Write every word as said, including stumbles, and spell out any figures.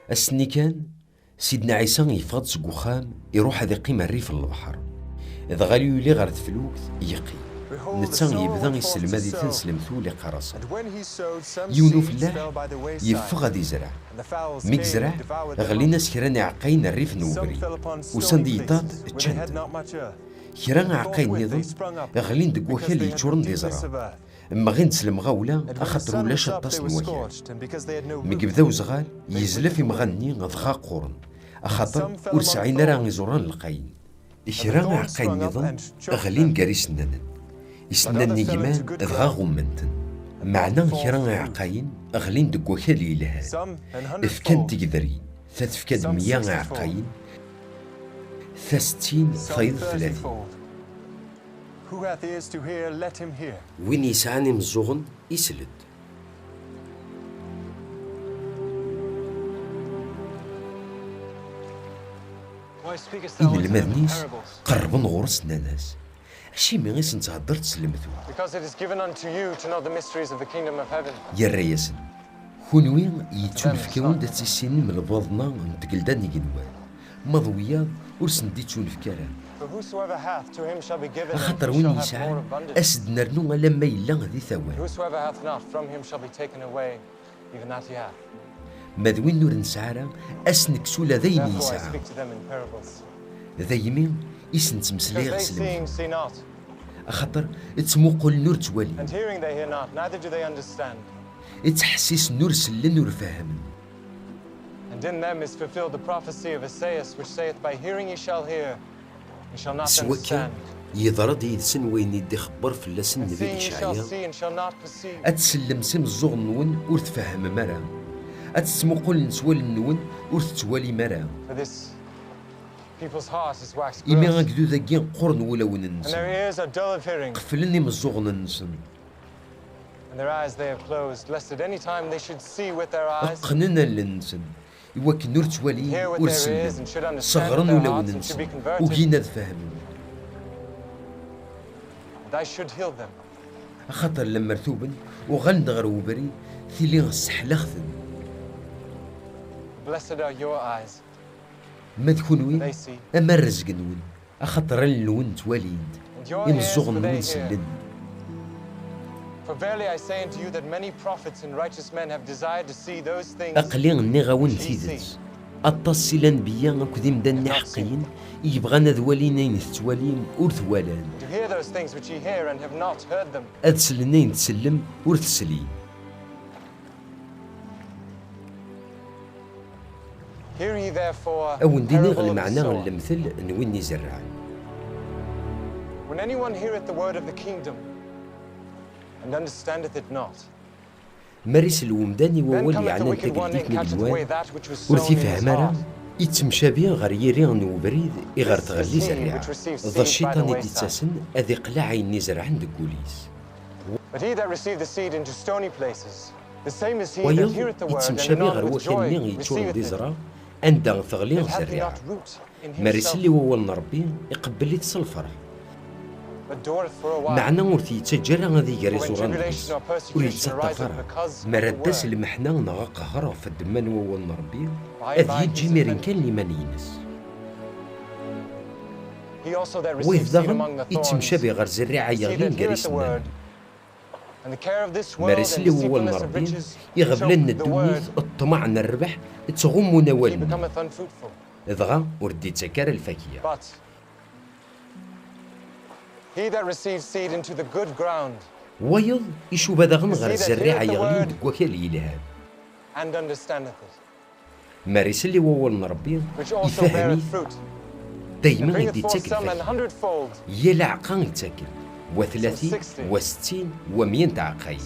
Ass-nni kan, Sidna Ɛisa yeffeɣ-d seg uxxam, iruḥ ad iqqim rrif n lebḥer. Dɣa yuli ɣer teflukt, yeqqim. Netta yebda isselmad-iten s lemtul iqqar-asen. Yiwen ufellaḥ yeffeɣ ad izreɛ. Mi yezreɛ, ɣlin-as kra n iɛeqqayen rrif n ubrid. Usan-d yitaṭ, ččan-ten. Kra iɛeqqayen nniḍen ɣlin deg wakal yeččuren d iẓra. Mmɣin-d s lemɣawla, axaṭer ulac aṭas n wakal. Mi yebda uzɣal, yezlef imɣan-nni dɣa qquren, axaṭer ur sɛin ara iẓuran lqayen. Kra iɛeqqayen nniḍen ɣlin gar isennanen. Isennanen gman dɣa ɣummen-ten. Meɛna kra iɛeqqayen ɣlin deg wakal yelhan. Fkan tigedrin, ta tefka-d meyya iɛeqqayen, ta settin, tayeḍ tlatin. Who hath ears to hear, let him hear. Win yesɛan imeẓẓuɣen, isel-d. Inelmaden-is qerrben ɣur-s, nnan-as: "Acimi i sen-theddreḍ s lemtul?" Because it is given unto you to know the mysteries of the kingdom of heaven. Yerra-yasen: "Kunwi yettunefk-awen-d ad tissinem lbaḍna n tgelda n igenwan, ma d wiyaḍ ur sen-d-ittunefk ara. For whosoever hath, to him shall be given, and he shall have more abundance. Axaṭer win yesɛan, a s-d-nernu alamma yella di tawant. Whosoever hath not, from him shall be taken away even that he hath." Ma d win ur nesɛi ara, a s-nekkes ula d ayen yesɛa. Therefore I speak to them in parables. Daymi i sen-ttmeslayeɣ s lemtul. Because they seeing, see not. Axaṭer ttmuqulen, ur ttwalin. And hearing they hear not, neither do they understand. Ttḥessisen, ur sellen, ur fehhmen. And in them is fulfilled the prophecy of Esaias, which saith, "By hearing ye shall hear, ye shall not understand." Yeḍra-d yid-sen wayen i d-ixebber fell-asen nnbi Icɛaya: "Ad tsellem s imeẓẓuɣen-nwen, ur tfehhmem ara. Ad tettmuqulem s wallen-nwen, ur tettwalim ara." For this people's heart is waxed gross. Imi agdud-agi qqur n wulawen-nsen. And their ears are dull of hearing. Qeflen imeẓẓuɣen-nsen. And their eyes they have closed, lest at any time they should see with their eyes. Qqnen allen-nsen, iwakken ur ttwalin, ur sellen, sseɣren ulawen-nsen, ugin ad fehmen. And I should heal them. Axaṭer lemmer tuben, uɣalen-d ɣer ubrid, tili sseḥlaɣ-ten. Blessed are your eyes. Ma d kunwi, ama rrezg-nwen, axaṭer allen-nwen ttwalin-d, imeẓẓuɣen-nwen sellen. For verily I say unto you that many prophets and righteous men have desired to see those things. Aql-i nniɣ-awen tidet, aṭas si lanbeyya akked imdanen iḥeqqiyen i yebɣan ad walin ayen tettwalim ur t-walan, to hear those things which ye hear and have not heard them. Ad slen ayen tsellem ur t-slin. Hear ye therefore the parable of the sower. A wen-d-iniɣ lmeɛna n lemtel n win izerrɛen. When anyone heareth the word of the kingdom and understandeth it not, mi ara isel umdan i wawal yeɛnan tageldit n igenwan, ur t-ifehhem ara, ittemcabi ɣer yiri n ubrid iɣer tɣelli zerriɛa. D cciṭan i d-ittasen ad iqleɛ ayen izerɛen deg wul-is. But he that received the seed into stony places, the same is he that heareth the word and in on with joy receiveth it. Wayeḍ ittemcabi ɣer wakal-nni yeččuren d iẓra, anda teɣli zzerriɛa. It hath not root in himself. Mi ara isell i wawal n Ṛebbi, iqebbel-it s lferḥ. But endureth for a while. Meɛna ur t-yettaǧǧa ara ad iger iẓuran deg-s, ur yettaṭṭaf ara. Mi ara d-tas lmeḥna neɣ aqehher ɣef ddemma n wawal n Ṛebbi, ad yeǧǧ imiren kan liman-ines. He also that received seed among the thorns. Wayeḍ daɣen ittemcabi ɣer zerriɛa yeɣlin gar isennanen. Mi ara isell i wawal n Ṛebbi, iɣeblan n ddunit, ṭṭmeɛ n rrbeḥ, ttɣummun awal-nni. Dɣa ur d-ittak ara lfakya. But he that received seed into the good ground. Wayeḍ icuba daɣen ɣer zerriɛa yeɣlin deg wakal yelhan. And understandeth it. Mi ara isell i wawal n Ṛebbi, ifehhem-it, daymi i d-ittak lfakya. Yal aɛeqqa ittaken, wa tlatin, wa settin, wa meyya n tɛeqqayin.